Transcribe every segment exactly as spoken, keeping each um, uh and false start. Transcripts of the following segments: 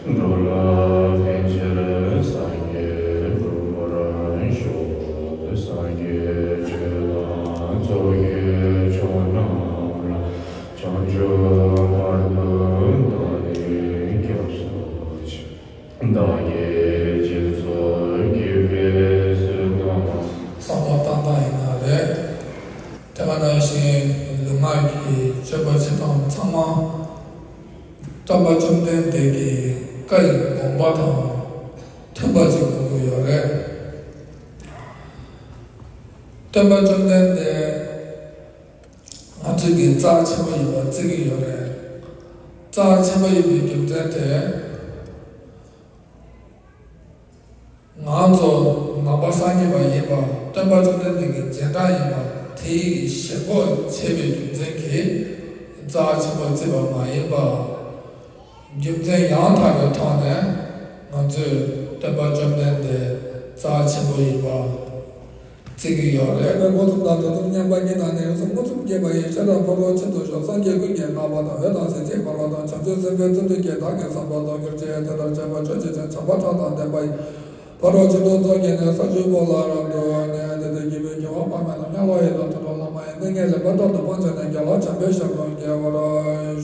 འགྲོ་ལ་ཕན་ཕྱིར་སངས་རྒྱས་འགྲོ་བར་ཤོག། སངས་རྒྱས་ཆོས་དང་ཚོགས་ཀྱི་མཆོག་རྣམས་ལ། བྱང་ཆུབ་བར་དུ་བདག་ནི་སྐྱབས་སུ་མཆི། བདག་གིས་སྦྱིན་སོགས་བགྱིས་པའི་བསོད་ནམས། བསམ་བློ་བཏང་སྟངས་ཡིན་ན་རེད། དེ་ག་ནང་བཞིན་ལུས་ངག་གི་སྤྱོད་པ་བྱེད་སྟངས་ཚང་མ། སྟོན་པ་བཅོམ་ལྡན་འདས་ཀྱི་བཀའ་ཡི་དགོངས་པ་དང་མཐུན་པ་ཅིག་དགོས་ཀྱི་ཡོད་རེད། སྟོན་པ་བཅོམ་ལྡན་འདས་ང་ཚོས་ཀྱི་རྩ་ཆེན་པོ་ཡིན་པ་བརྩི་གི་ཡོད་རེད། རྩ་ཆེན་པོ་ཡིན་པའི་རྒྱུ་མཚན་དེ། ང་ཚོ་ནང་པ་སངས་རྒྱས་པ་ཡིན་པ། སྟོན་པ་བཅོམ་ལྡན་འདས་ཀྱི་རྗེས་འབྲང་ཡིན་པ་དེའི་ཞེན་ཁོག་བྱས་པའི་རྒྱུ་མཚན་གྱིས་རྩ་ཆེན་པོ་བརྩིས་པ་མ་ཡིན་པ། རྒྱུ་མཚན་ཡང་དག་པའི་ཐོག་ནས་ང་ཚོས་སྟོན་པ་བཅོམ་ལྡན་འདས་རྩ་ཆེན་པོ་ཡིན་པ་བརྩི་གི་ཡོད་རེད། འགོ་ཚུགས་དང་དོན་ཚུགས་མཉམ་པ་ཉིད་དང་ནི། གཟུགས་མོ་ཚུགས་བསྐྱེད་པ་ཡི། ཤ་ར་ཕོ་རོག་ཆེད་དུ་ཞོག་སངས་རྒྱས་ཀུན་གྱི་བསྔགས་པ་དང་། འོད་དང་ཟེར་ཚིག་འབར་བ་དང་། བྱང་ཆུབ་སེམས་དཔའི་བརྩོན་འགྲུས་ཀྱིས། བདག་གིས་བསམ་པ་རྫོགས་གྱུར་ཅིག་དེ་ལྟར་སྤྱད་པ་ཆོས་ཀྱི་ཕྱིར། བྱམས་པ་ཕྲག་དང་ལྡན་པ་ཡི། ཕ་རོལ་ཕྱིན་དྲུག་རྫོགས་བགྱིས་ནས། ས་བཅུ་པོ་ལ་རབ་ཏུ་བསྔོས། དེ་དག་བགྱིས་པའི་རྒྱུ་འོད་དཔག་མེད་དང་། དམྱལ་བ་ཡི་དྭགས་དུད་འགྲོ་ལྷ་མ་ཡིན། སྡུག་བསྔལ་ལས་ཕར་ཐར་དུ་ཕོན་ཆེ་ནས། རྒྱལ་བ་བྱམས་པའི་ཞབས་དྲུང་བརྒྱན་པར་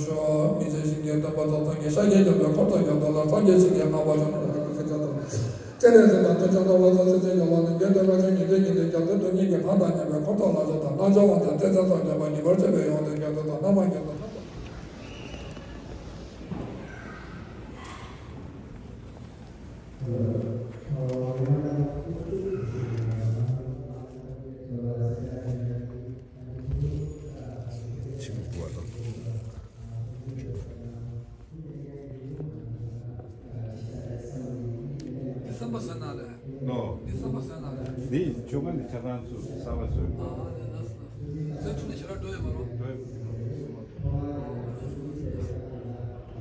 ཤོག་མི་ཕྱེད་ཞིང་གི་སྟོན་པ་རྫོགས་སངས་ཀྱིས། ཤཱཀྱའི་རྒྱལ་པོའི་འཁོར་དུ་བསྐྱོད་དོ་ལ། སངས་རྒྱས་ཞིང་གི་བསྔགས་པ་ཞུ་ན། སྤྱན་རས་གཟིགས་དང་ཐུགས་ཀྱང་དགའ་བ་དང་། སེམས་ཅན་སྐྱོབ་པ་དང་། ཉན་ཐོས་ཉན་ཐོས་ཀྱང་དེ་ལྟར་བསྔགས་ཏེ། རྒྱལ་སྲས་སྟོང་ཉིད་ཀྱིས་ལྷ་དང་མཉམ་པའི་འཁོར་དུ་ལ་སོགས་དང་། རྣལ་འབྱོར་པ་དང་ཚེ་ཚད་སོགས་སྐྱོབ་པ། ངེས་པར་སྤྱོད་པའི་ཡོན་ཏན་རྒྱ་མཚོ་དང་། རྣམ་པར་རྒྱལ་དང་། ཆེན་པོ་བ་དང་། འདི་གསར་པ་བཟོས་གནང་རེད། ཨོ། འདི་གསར་པ་བཟོས་གནང་རེད། འདི་ཆུང་མ་འདི་ཆ་ཚང་ཚུར་གསར་པ་བཟོས། ཨ་ཨ་ནི་ལགས་སོ། བཟོས་ཐུབ་ནས་ཞེ་དྲག་འགྲོ་ཡོད་མ་རེད། འགྲོ་ཡོད་མ་རེད།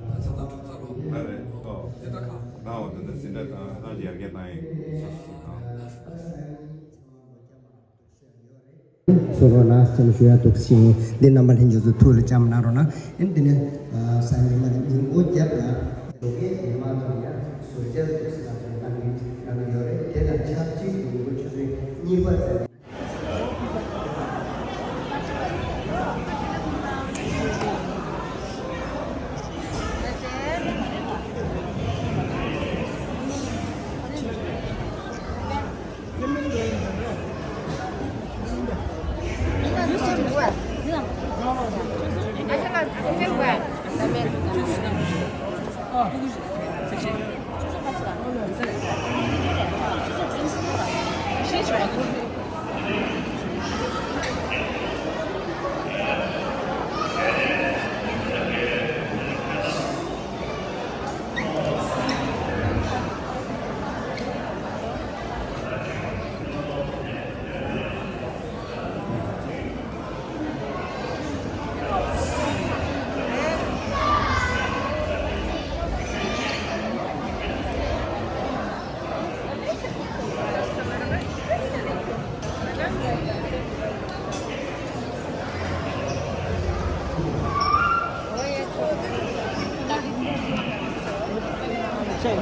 ད་ཚ་ཐག་འགྲོ་ཚར་རོ། ཨ་རེད། ཨོ། འདི་ད་གང་། ཨོ་ད་ད་འཛིན་གྲྭ་དང་ཧ་ཅང་ཡར་རྒྱས་བཏང་ཡིན། ཨ་ཨ་ལགས་སོ། གསུང་རོགས་གནང་ཅེས་ཞུ་ཡ་འདུག་ཅིང་། འདི་རྣམ་པ་ལྷན་རྒྱས་ཚོ་ཐུགས་ལ་བཅངས་གནང་རོགས་གནང་། ཨེ་འདི་ནས་གཟའ་ཉི་མ་ནས་ཉིན་གུང་རྒྱབ་ལ་ཞོགས་ཀས་ཉི་མ་ཚོ་ཡང་ཟུར་བཅད་འདུག་ཟེར་ན་ཚོ་གནང་གི་གནང་གི་ཡོད་རེད། དེ་དང་ཆབས་ཅིག་ཉིན་གུང་ཆུ་ཚོད་གཉིས་པ་ཙམ། Take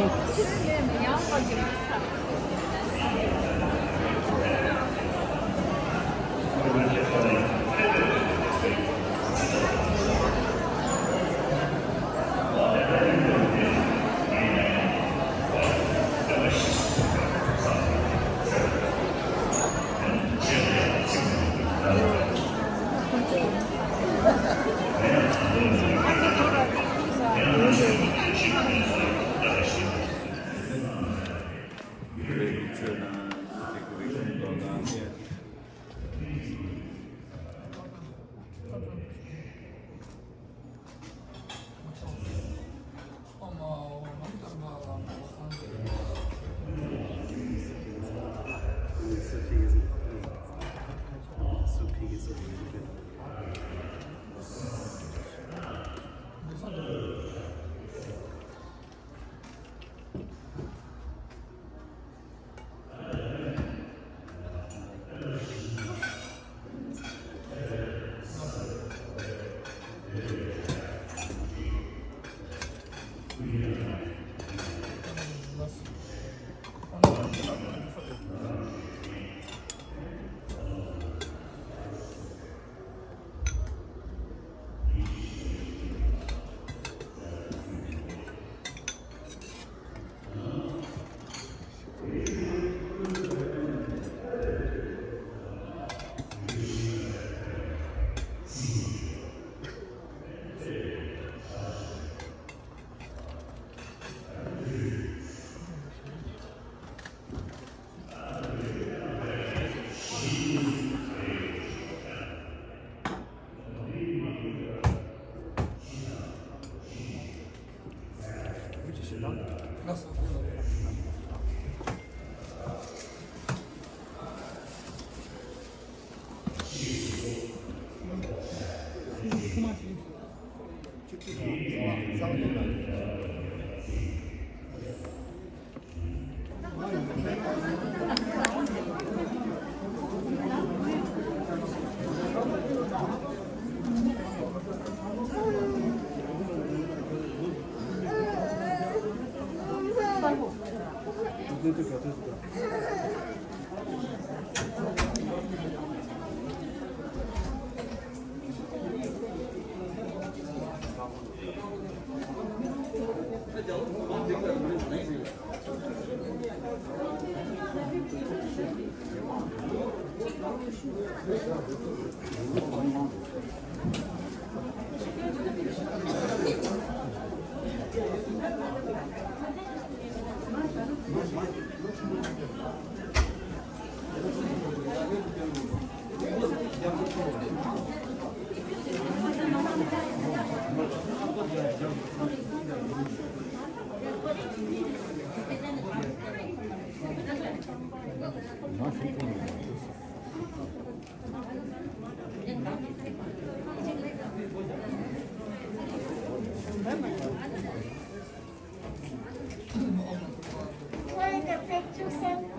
a picture, sir.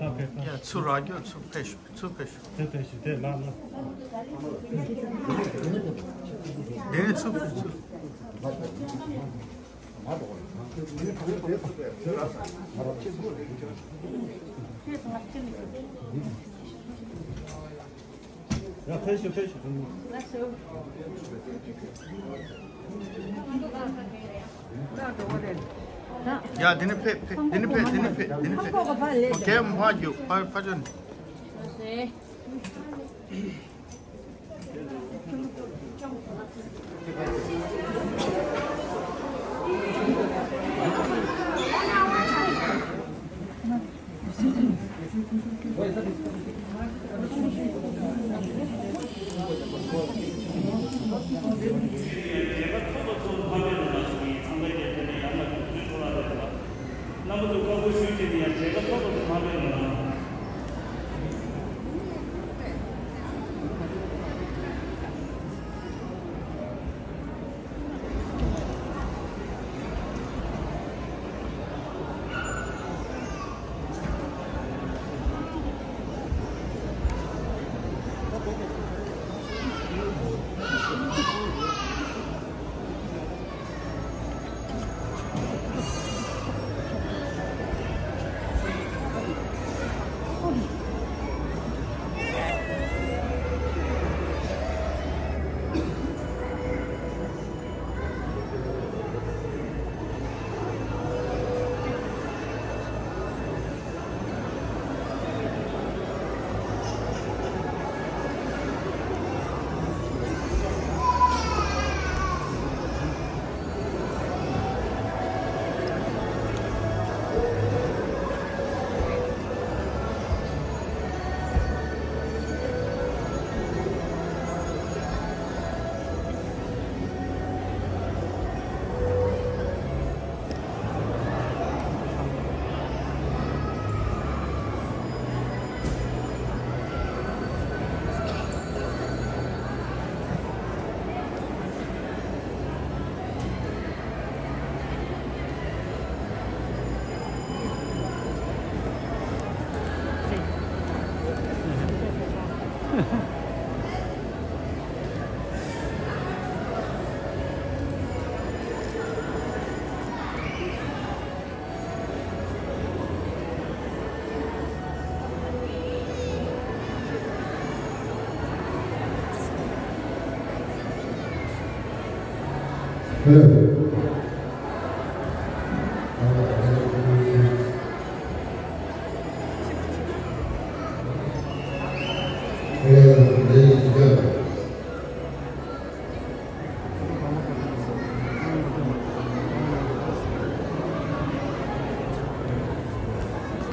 ཡ་ཚུར་རག་རྒྱུ་ཚུར་ཕེབས་ཤོག་ཚུར་ཕེབས་ཤོག་དེ་དེ་ཞིག་དེ་ལ་ལ། དེ་ནས་ཚུར་ཕེབས་ཚུར། ཡ་ཕེབས་ཤོག་ཕེབས་ཤོག་ཡ་དེ་ནས་ཕེབས་ཕེབས་དེ་ནས་ཕེབས་དེ་ནས་ཕེབས་དེ་ནས་ཕེབས། ཨོ་ཁེ་མ་རྒྱུ་ཕར་ཕར་ཕྱོགས་ནས། རྣམ་པ་ཚོ་བཀའ་བཀོད་ཞུས་བྱས་ནས་ཡང་མཇལ་ཁ་ཐོབ་ཐོབ་ཏུ་མ་ཕེབས་པ་དང་།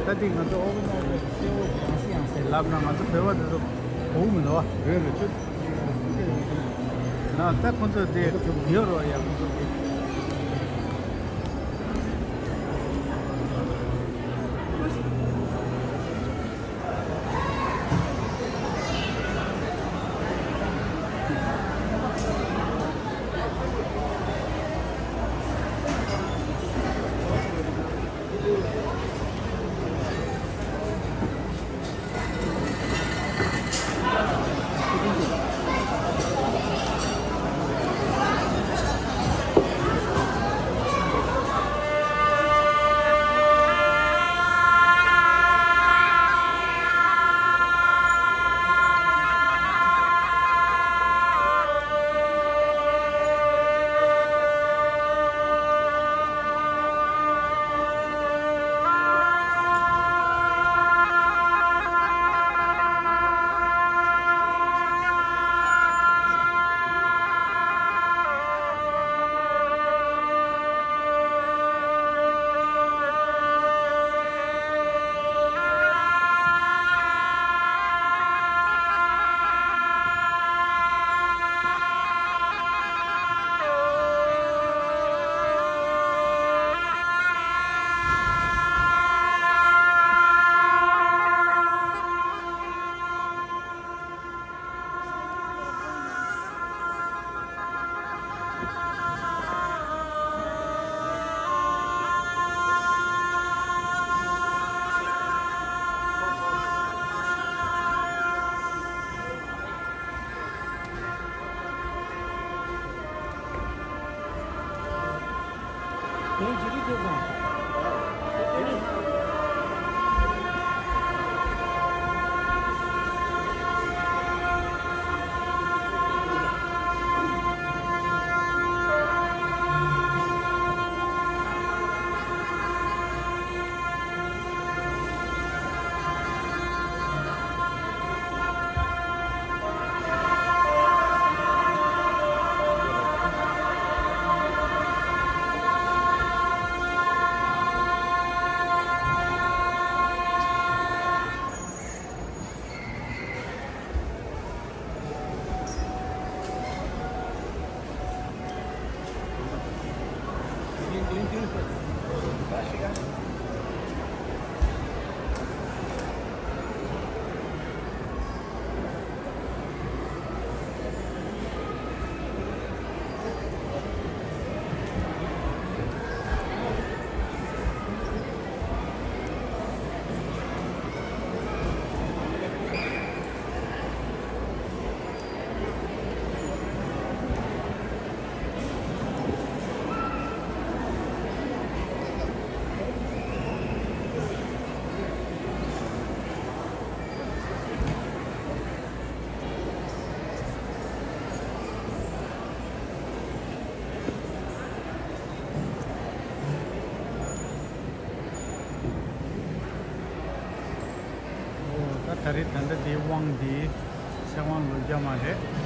ད་ཐེངས་ང་ཚོ་ཨོ་གི་ནང་དུ་སྐྱེ་བོ་ཡང་སྲིད་ཡང་སྲིད་ལབ་ན་ང་ཚོ་བོད་པ་དེ་ཚོ་གོ་གི་མི་འདུག་བ། རེད་རེད་ཆུ། ན་ད་ཁོ་ཚོ་དེ་ཡོད་རོགས་ཡ་ཁོ་ཚོ་དེ། ད་རེས་ད་ལྟ་དེའི་དབང་འདི་ཚེ་དབང་ལོ་བརྒྱ་མ་རེད།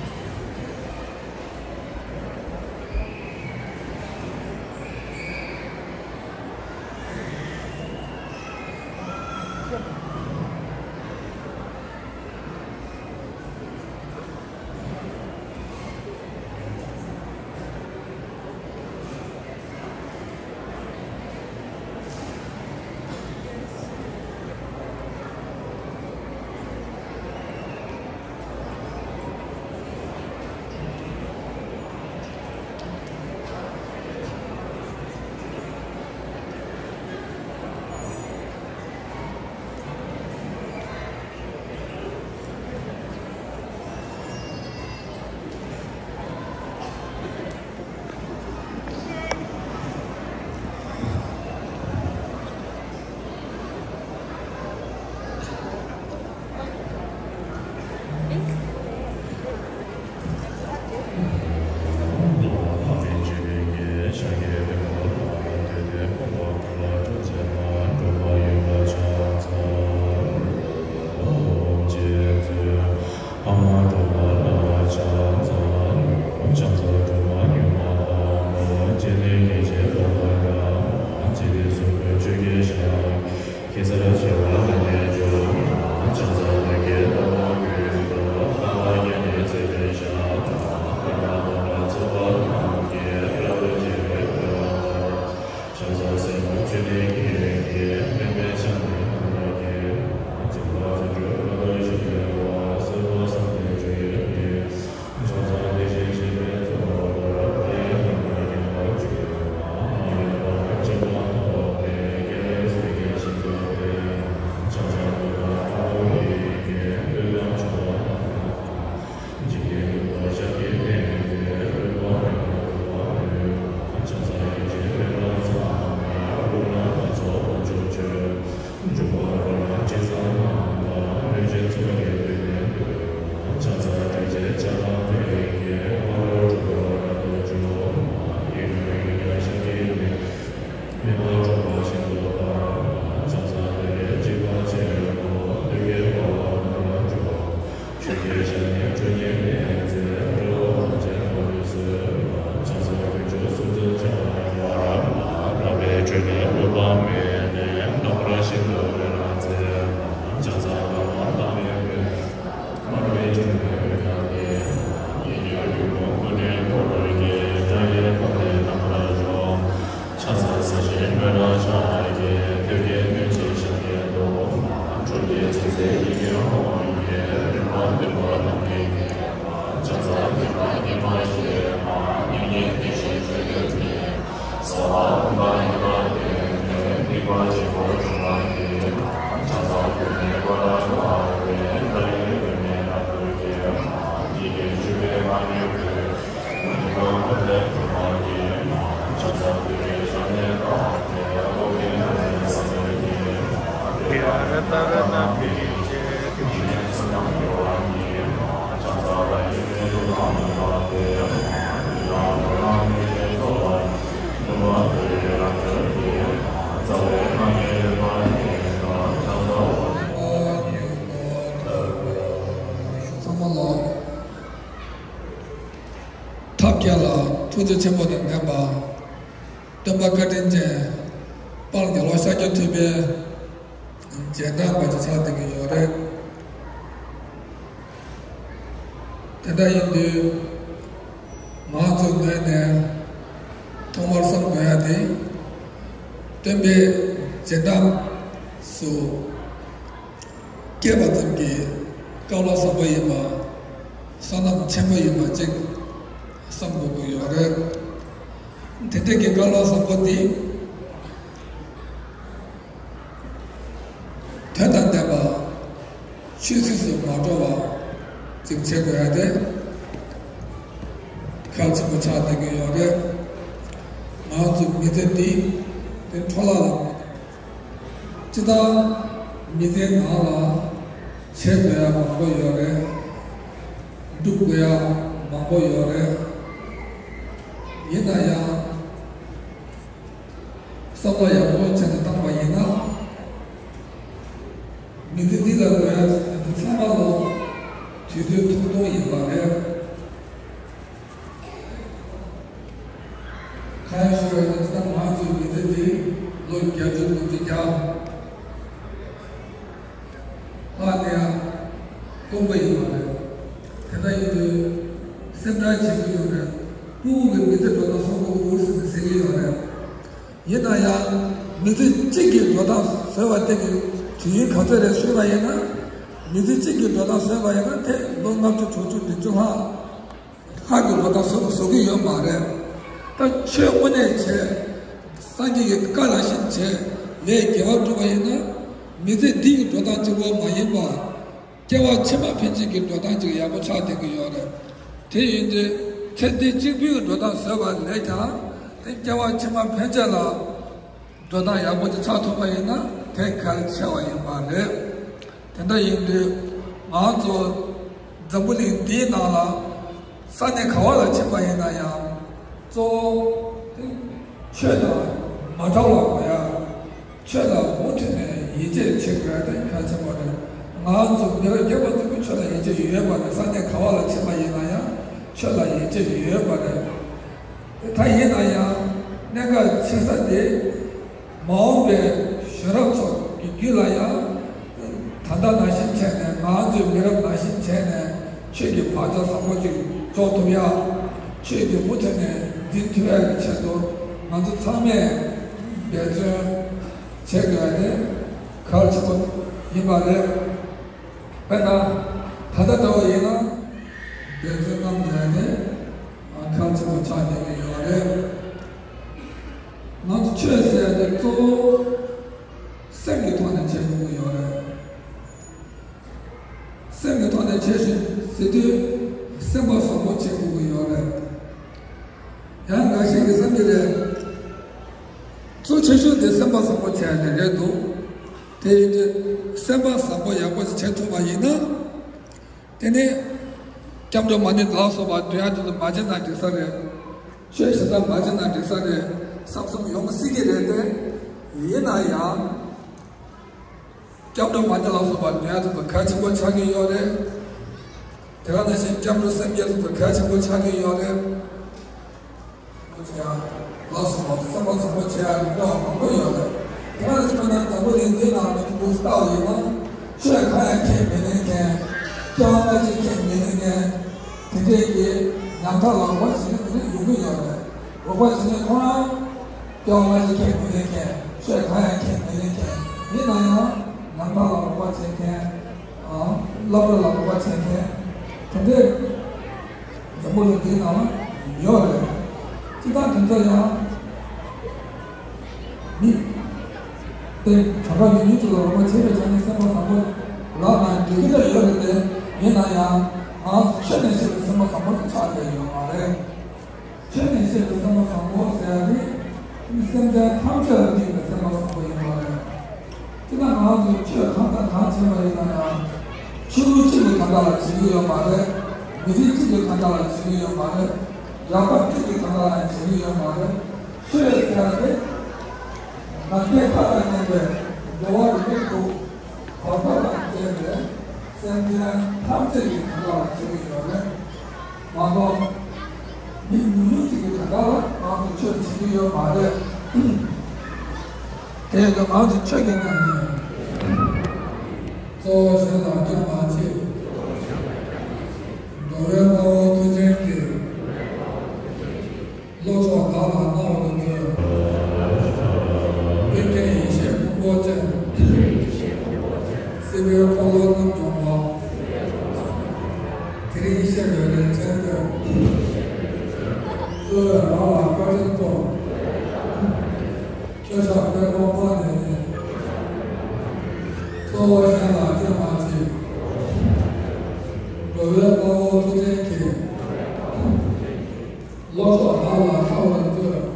ཐབས་མཁས་ལ་ཐུགས་རྗེ་ཆེན་པོ་དང་ལྡན་པ། སྟོན་པ་བཀའ་དྲིན་ཅན། དཔལ་རྒྱལ་བ་ཤཱཀྱ་ཐུབ་པའི་རྗེས་འབྲང་པ་ཅིག་ཆགས་བསྡད་ཀྱི་ཡོད་རེད། དེ་འདྲ་ཡིན་དུས། ང་ཚོའི་ངོས་ནས་ཐོག་མར་བསམ་དགོས་ཡ་དེ། སྟོན་པའི་རྗེས་འབྲང་སུ་སྐྱེས་པ་ཙམ་གྱིས་བསྐལ་པ་བཟང་པོ་ཡིན་པ། བསོད་ནམས་ཆེན་པོ་ཡིན་པ་ཅིག་བསམ་དགོས་ཀྱི་ཡོད་རེད། དེ་འདྲ་གི་བསྐལ་པ་བཟང་པོ་དེ། དོན་དང་ལྡན་པ། ཆོས་སྲིད་སུ་མ་འགྲོ་བ་ཅིག་བྱེད་དགོས་ཡ་དེ་གལ་ཆེན་པོ་ཆགས་བསྡད་ཀྱི་ཡོད་རེད། ང་ཚོའི་མི་ཚེ་འདི་དེ་འཕྲོ་བརླག་ལ་མ་གཏོང་། སྤྱིར་བཏང་མི་ཚེའི་ནང་ལ་བྱེད་དགོས་ཡ་མང་པོ་ཡོད་རེད། སྒྲུབ་དགོས་ཡ་མང་པོ་ཡོད་རེད། ཡིན་ན་ཡང་། བསམ་བློ་ཡག་པོ་བྱས་ནས་བཏང་བ་ཡིན་ན། མི་ཚེ་འདི་ལ་དགོས་ཡ་ སྟོང་པ་ཡིན་པ་རེད། དེ་འདྲ་ཡིན་དུས་སེམས་ཁྲལ་བྱེད་ཀྱི་ཡོད་རེད། སྤུ་གུ་གི་མི་ཚེ་འགྲོ་སྟངས་བཟོ་དགོས་ཀྱི་འདུག་ཟེར་ནས་ཟེར་གྱི་ཡོད་རེད། ཡིན་ན་ཡང་མི་ཚེ་གཅིག་གི་འགྲོ་སྟངས་བཟོས་པ་དེ་གི་དུས་ཡུན་ག་ཚོད་རེད་ཞུས་པ་ཡིན་ན། མི་ཚེ་གཅིག་གི་འགྲོ་སྟངས་བཟོས་པ་ཡིན་ན་དེ་ལོ་ལྔ་བཅུ་དྲུག་ཅུ་བདུན་ཅུ་ལྷག་ལྷག་གི་འགྲོ་སྟངས་བཟོ་བཟོ་གི་ཡོད་མ་རེད། ད་ཆོས་དངོས་གནས་བྱས། སངས་རྒྱས་ཀྱི་བཀའ་ལ་ཤིན་བྱས་ལས་དགེ་བ་བསྒྲུབ་པ་ཡིན་ན། མི་ཚེ་འདི་ཡི་འགྲོ་སྟངས་གཅིག་པོ་མ་ཡིན་པ། སྐྱེ་བ་ཕྱི་མ་ཕན་ཆད་ཀྱི་འགྲོ་སྟངས་ཅིག་ཡག་པོ་ཆགས་བསྡད་ཀྱི་ཡོད་རེད། དེ་ཡིན་དུས་ཚེ་འདི་གཅིག་པུའི་འགྲོ་སྟངས་བཟོས་པ་ལས་ཀྱང་དེ་སྐྱེ་བ་ཕྱི་མ་ཕན་ཆད་ལ་འགྲོ་སྟངས་ཡག་པོ་ཅིག་ཆགས་ཐུབ་པ་ཡིན་ན་དེ་གལ་ཆེ་བ་ཡིན་པ་རེད། དེ་འདྲ་ཡིན་དུས་ང་ཚོ་འཛམ་བུ་གླིང་འདིའི་ནང་ལ་ས་གནས་ག་བ་ལ་ཕྱིན་པ་ཡིན་ན་ཡང་གཙོ་བོ་དེ་ཆོས་དང་མ་བྲལ་བ་དགོས་ཡ། ཆོས་ལ་མུ་མཐུད་ནས་ཡིད་ཆེས་བྱེད་དགོས་དེ་གལ་ཆེན་པོ་རེད། ང་ཚོ་མི་རབས་རྒན་པ་ཚོ་གི་ཆོས་ལ་ཡིད་ཆེས་ཡོད་པ་རེད། ས་གནས་ག་བ་ལ་ཕྱིན་པ་ཡིན་ན་ཡང་ཆོས་ལ་ཡིད་ཆེས་ཡོད་པ་རེད། ད་ཡིན་ན་ཡང་གནད་འགག་ཆེ་ས་དེ་མ་འོངས་པའི་གཞོན་རབས་ཚོ་གི་རྒྱུད་ལ་ཡང་ད་ལྟ་ནང་བཞིན་བྱས་ནས། ང་ཚོའི་མི་རབས་ནང་བཞིན་བྱས་ནས་ཆོས་ཀྱི་བག་ཆགས་བཟང་པོ་ཅིག་འཇོག་ཐུབ་ཡ། ཆོས་ཀྱི་མུ་མཐུད་ནས་འཛིན་ཐུབ་ཡ་གི་ཆེད་དུ་ང་ཚོ་ཚང་མས་འབད་བརྩོན་བྱེད་དགོས་ཡ་དེ་གལ་ཆེན་པོ་ཡིན་པ་རེད། དཔེར་ན། ད་ལྟ་འདྲ་བོ་ཡིན་ན། འབད་བརྩོན་གནང་དགོས་ཡ་དེ་གལ་ཆེན་པོ་ཆགས་བསྡད་ཀྱི་ཡོད་རེད། ང་ཚོ་ཆོས་ཟེར་ཡ་དེ་གཙོ་བོ་སེམས་ཀྱི་ཐོག་ནས་བྱེད་དགོས་ཀྱི་ཡོད་རེད། སེམས་ཀྱི་ཐོག་ནས་བྱེད་ཞིང་ཟེར་དུས་སེམས་པ་བཟང་པོ་བྱེད་དགོས་ཀྱི་ཡོད་རེད། ཡང་འགའ་ཞིག་གིས་བསམ་གྱི་རེད། གཙོ་ཆེ་ཤོས་དེ་སེམས་པ་བཟང་པོ་བྱས་ནས་རེད་འདུག་དེ་ཡིན་དུས་སེམས་པ་བཟང་པོ་ཡག་པོ་ཞིག་བྱེད་ཐུབ་པ་ཡིན་ན། དེ་ནས་སྐྱབས་འགྲོ་མ་ཎི་ལ་སོགས་པ་འདོན་ཡ་དེ་ཚོ་མ་བྱས་ན་འགྲིག་ས་རེད། ཆོས་ཞེ་དྲག་མ་བྱས་ན་འགྲིག་ས་རེད་བསམ་བསམ་ཡོང་སྲིད་ཀྱི་རེད་དེ། ཡིན་ན་ཡང་། སྐྱབས་འགྲོ་མ་ཎི་ལ་སོགས་པ་འདོན་ཡ་དེ་ཚོ་གལ་ཆེན་པོ་ཆགས་ཀྱི་ཡོད་རེད། དེ་ག་ནང་བཞིན་སྐྱབས་འགྲོ་སེམས་བསྐྱེད་དེ་ཚོ་གལ་ཆེན་པོ་ཆགས་ཀྱི་ཡོད་རེད། ལགས་སོ། སེམས་པ་བཟང་པོ་བྱེད་ཡག་གི་སྐོར་མང་པོ་ཡོད་རེད། དེ་ནང་བཞིན་དུ་འཛམ་བུ་གླིང་འདི་ནང་མི་ཚོ་ལྟ་བ་ཡིན་ན། ཆོས་གང་ཡང་ཁས་མི་ལེན་མཁན། སྐྱེ་བ་སྔ་ཕྱི་ཁས་མི་ལེན་མཁན། དེ་འདྲས་ཀྱི་ཉམ་ཐག་ལ་འོ་བྱེད་མཁན་དེ་འདྲས་ཡོང་གི་ཡོད་རེད། འོ་བྱེད་མཁན་ཁོ་རང་སྐྱེ་བ་སྔ་ཕྱི་ཁས་མི་ལེན་མཁན། ཆོས་གང་ཡང་ཁས་མི་ལེན་མཁན། ཡིན་ན་ཡང་ཉམ་ཐག་ལ་འོ་བྱེད་མཁན། ཨ། སློབ་གྲྭ་ལ་འོ་བྱེད་མཁན། དེ་འདྲས། འཛམ་བུ་གླིང་འདིའི་ནང་ལ་ཡོད་རེད། སྤྱིར་བཏང་དེ་ཚོ་ཡང་མི་དེ་གྲྭ་པ་ཉུང་ཉུང་ཅིག་ལ་རོགས་པ་བྱེད་པའི་ཆ་ནས་སེམས་པ་བཟང་པོ་ལབ་ན་འགྲིག་གི་འདྲ་ཡོད་རེད་དེ། ཡིན་ན་ཡང་ང་ཆོས་ནས་བཤད་པའི་སེམས་པ་བཟང་པོ་དེ་ཆགས་བསྡད་ཡོད་མ་རེད། ཆོས་ནས་བཤད་པའི་སེམས་པ་བཟང་པོ་ཟེར་ཡ་དེ་སེམས་ཅན་ཐམས་ཅད་ལ་དམིགས་པའི་སེམས་པ་བཟང་པོ་ཡིན་པ་རེད། དེ་ན་ང་ཚོས་ཆོས་གང་དང་གང་བྱས་པ་ཡིན་ན་ཡང་། ཆོས་ལུགས་གཅིག་གི་དོན་དག་ལ་བྱེད་ཀྱི་ཡོད་མ་རེད། མི་རིགས་གཅིག་གི་དོན་དག་ལ་བྱེད་ཀྱི་ཡོད་མ་རེད། ཡག་པ་གཅིག་གི་དོན་དག་ལ་བྱེད་ཀྱི་ཡོད་མ་རེད། ཆོས་ཟེར་ཡ་དེ་ནམ་མཁའི་མཐའ་དང་མཉམ་པའི་འགྲོ་བ་རིགས་དྲུག་བར་དོ་དང་བཅས་པའི་སེམས་ཅན་ཐམས་ཅད་ཀྱི་དོན་དག་ལ་བྱེད་ཀྱི་ཡོད་རེད། མ་གཏོགས། མི་ཉུང་ཉུང་ཅིག་གི་དོན་དག་ལ་ང་ཚོ་ཆོས་བྱེད་ཀྱི་ཡོད་མ་རེད། དེ་ཡིན་དུས་ང་ཚོ་ཆོས་ཀྱི་ཉམས་ལེན། གཙོ་བོ་གཞན་ལ་སྐྱོན་མ་བྱེད། འགྲོ་བའི་དཔའ་བོ་མཐུ་ཆེན་གྱིས། བློ་མཆོག་བདག་ལ་གནང་བར་མཛོད། ཀུན་མཁྱེན་ཡེ་ཤེས་ཕུང་པོ་ཅན། སྲིད་པའི་འཁོར་ལོ་རྣམ་སྦྱོང་བ། དེ་རིང་གཤེགས་པའི་རིན་ཆེན་སྟོན། གཙོ་བོས་རང་ལ་བཀའ་དྲིན་སྩོལ། བཀའ་ཤག་དཔལ་མགོན་དཔལ་ལྡན་ནས། གཙོ་བོ་གཞན་ལ་སྐྱོན་མ་བྱེད། འགྲོ་བའི་དཔའ་བོ་མཐུ་ཆེན་གྱིས། བློ་མཆོག་བདག་ལ་གནང་བར་མཛོད།